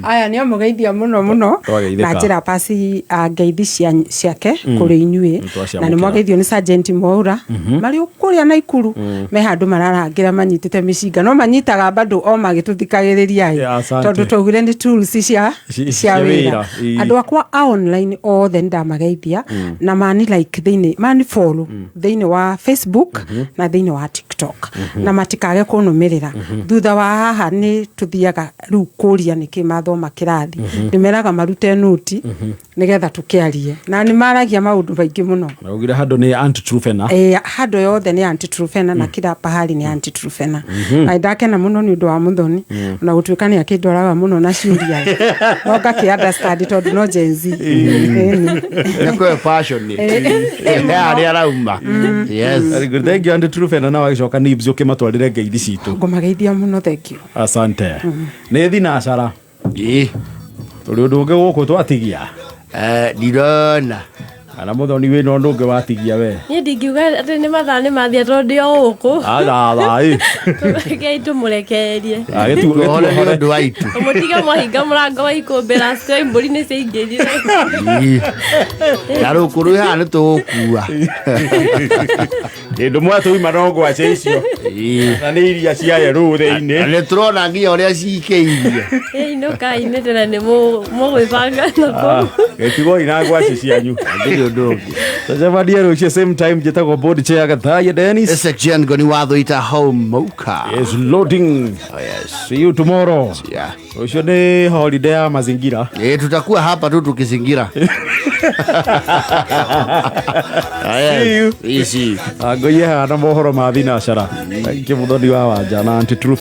Aya, nĩ amũgeithia mũno mũno. Twageithĩka. Na njĩra pasi ngeithi ciake kũrĩ inyuĩ. Nĩtwaciamũkĩra. Na nĩ mwageithio nĩ Sergeant Mwaura marĩ o kũrĩa Naikuru, me handũ mararangĩra manyitĩte mĩcinga, no manyitaga bado o magĩtũthikagĩrĩria ĩ. Yeah, asante. Tondũ twaugire nĩ tools cia cia cia wĩra. wĩra, ii. Andũ akwa a online othe nĩ ndamageithia na mani like thĩinĩ, mani follow thĩinĩ wa Facebook na thĩinĩ wa TikTok, na matikage kũnũmĩrĩra. Thutha wa haha nĩ tũthiaga rĩu kũria nĩkĩ mathoma kĩrathi, ndĩmeraga marute noti nĩgetha tũkĩarie, na nĩ maragia maũndũ maingĩ mũno. Naugire handũ nĩ Aunt Trufena. Eh, handũ yothe nĩ Aunty Trufena, na kila pahali nĩ Aunty Trufena. Na ndakena mũno nĩ ũndũ wa Mũthoni, ona gũtuĩka nĩ akĩndwaraga mũno na ciũria, no ngakĩ understand tondũ no Gen Z. Ĩni. Nĩ kwĩ passion harĩa arauma, yes. Very good. Thank you, Aunt Trufena, na wagĩcoka nibs ũkĩmatwarĩre ngeithi citũ. Ngũmageithia mũno, thank you. Asante. Nĩ thinacara. Ĩ. Tũrĩ ũndũ ũngĩ gũkũ twatigia? Ndirona. Kana Mũthoni wĩna ũndũ ũngĩ watigia we? Niĩ ndingiuga atĩ nĩ mathaa nĩ mathia tondũ ndĩ o gũkũ. Athathaĩ. Rekei tũmũrekererie. Tuohore nĩ ũndũ wa itu. Mũtige mwahinga mũrango wa ikũmbĩ last time mbũri nĩ ciaingĩrire. Ĩ. Na rũkũ rwĩ haha nĩ tũgũkua. Kĩndũ mwatũima no ngwacĩ icio na nĩ iria cia yerũ thĩinĩ. Na nĩ tũrona nginya ũrĩa cikĩirie. Inũkai nĩ tena nĩ mũgwĩbanga na kũu. Gĩtigoi na ngwacĩ cianyu. Ndĩrĩ ũndũ ũngĩ. Tũcemanie rũciũ same time. Njĩtagwo board chair Gathaiya Dennis. Section Ngoni watho home mauka. Is loading. Oh, yes. See you tomorrow. Yeah. Rũciũ nĩ holiday ya mazingira. Eh, tutakuwa hapa tu tukizingira. See you. Easy. Ngoiye hana mohoro ma thinacara. Thank you, Mũthoni wa Wanja na Aunty Truth.